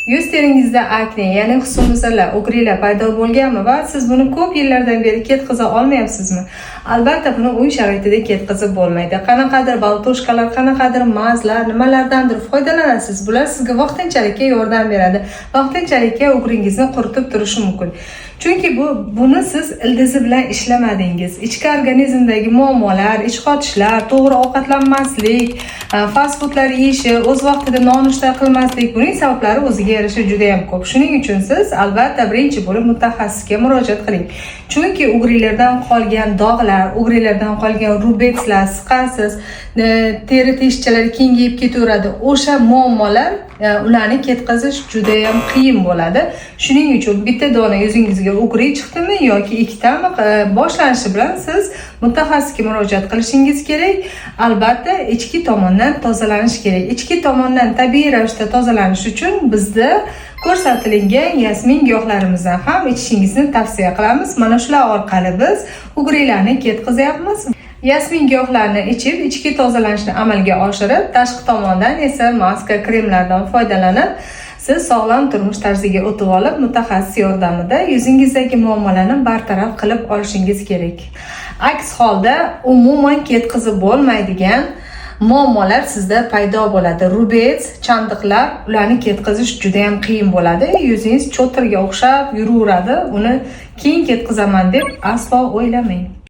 Yuz teringizda akne, ya'ni husnbuzarlar, угри lar paydo bo'lganmi va siz buni ko'p yillardan beri ketqiza olmayapsizmi? Albatta, buni uy sharoitida ketqizib bo'lmaydi. Qanaqadir болтушка lar, qanaqadir мазь lar, nimalardandir foydalanasiz. Bular sizga vaqtinchalikka yordam beradi. Vaqtinchalikka угри ngizni quritib turishi mumkin. Chunki buni siz ildizi bilan ishlamadingiz. Ichki organizmdagi muammolar, ich qotishlar, to'g'ri ovqatlanmaslik, fast foodlar yeyishi, o'z vaqtida nonushta qilmaslik, buning sabablari o'ziga yarasha juda ham ko'p. Shuning uchun siz albatta birinchi bo'lib mutaxassisga murojaat qiling. Chunki угри lardan qolgan dog'lar, угри lardan qolgan рубец lar, siqasiz, teri teshikchalari kengayib ketaveradi. O'sha muammolar, ularni ketkazish juda ham qiyin bo'ladi. Shuning uchun bitta dona yuzingizga угри chiqdimi yoki ikkitami, boshlanishi bilan siz mutaxassisga murojaat qilishingiz kerak. Albatta, ichki tomondan tozalanish kerak. Ichki tomondan tabiiy ravishda tozalanish uchun bizda ko'rsatilgan yasmin giyohlarimizdan ham ichishingizni tavsiya qilamiz. Mana shular orqali biz угри larni ketkazyapmiz. Yasmin giyohlarini ichib, ichki tozalanishni amalga oshirib, tashqi tomondan esa maska, kremlardan foydalanib, siz sog'lom turmush tarziga o'tib olib, mutaxassis yordamida yuzingizdagi muammolarni bartaraf qilib olishingiz kerak. Aks holda umuman ketqizib bo'lmaydigan muammolar sizda paydo bo'ladi. Рубец, chandiqlar, ularni ketqizish juda ham qiyin bo'ladi. Yuzingiz cho'tirga o'xshab yuraveradi. Uni keyin ketqizaman deb aslo o'ylamang.